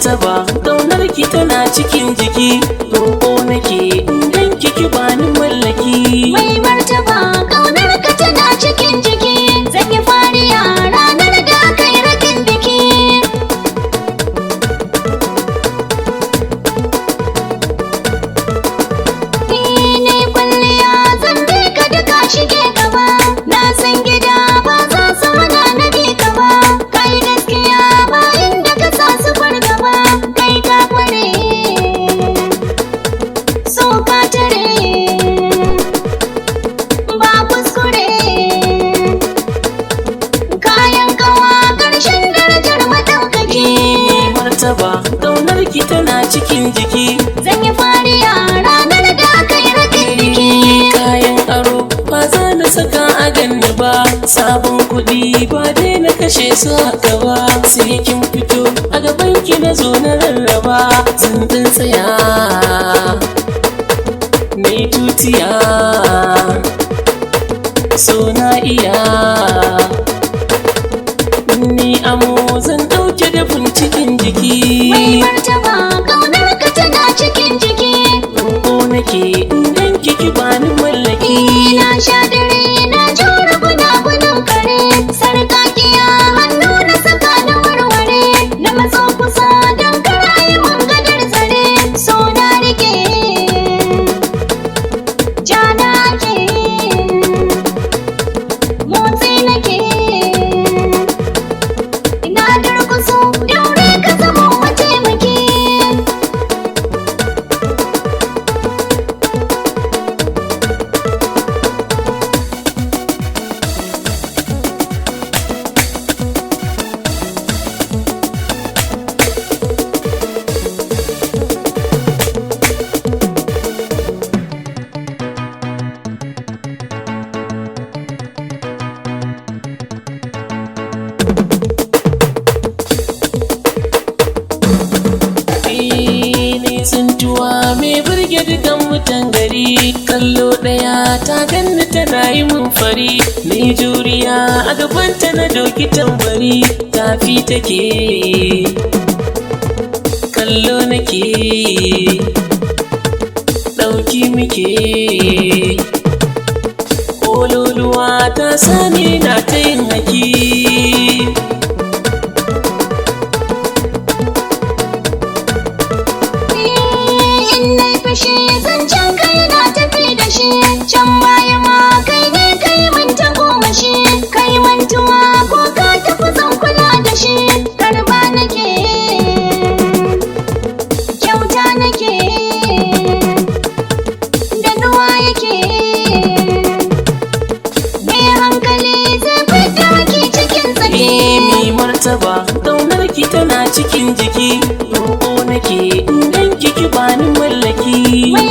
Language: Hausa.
Martaba, ƙaunar ki tana cikin jiki, roƙo nake in ganki ki bani mallaki. Mai martaba, ƙaunar ka tana cikin jiki, zan yi fariya ranar da aka yi rakin biki. Ni ne kwalliya zan bi ka duka shige gaba, na san gida ba za su hana na bi ka ba, kai gaskiya ba inda ka sa su fargaba, kai ka kware, so ka tare. Ba kuskure, kayan kawa ƙarshen darajar maɗaukaki. Mai martaba, ƙaunar ki tana cikin jiki. Zan yi fariya ranar da aka yi rakin biki. Kayan aro ba za na saka a ganni ba, sabon kuɗi ba dai na kashe su haka ba. Sai kin fito a gaban ki na zo na rarraba, zan ɗan tsaya na yi tutiya, so na iya. Ni amo zan ɗauke dafin cikin Mai jiki. martaba, ƙaunar ka tana cikin jiki. Roƙo nake in ganki ki bani mallaki. Na sha dare na jure gunagunan kare, sarƙaƙiya hannu na saka na warware, na matso kusa don kar a yi mun gadar zare, so na rike, ja na ke, motsi nake, ina durƙuso daure ka zama mataimaki. Ni tsintuwa mai burge dukan mutan gari, kallo ɗaya ta ganni tana yi mun fari, ni juriya a gabanta na doki tambari, tafi take kallo nake, ɗauki muke, ƙololuwa ta sani na ta yin haki. In nai fushi zancen kai na tafi da shi, can baya ma kai ne kai mun ta goma shi, kai mantuwa ko ka tafi zan kula da shi, karba nake, kyauta nake, da nuwa yake, mai hankali zai fita haki cikin tsaki. Mai martaba, ƙaunar ki tana cikin jiki, roƙo nake in ganki ki bani mallaki. Mai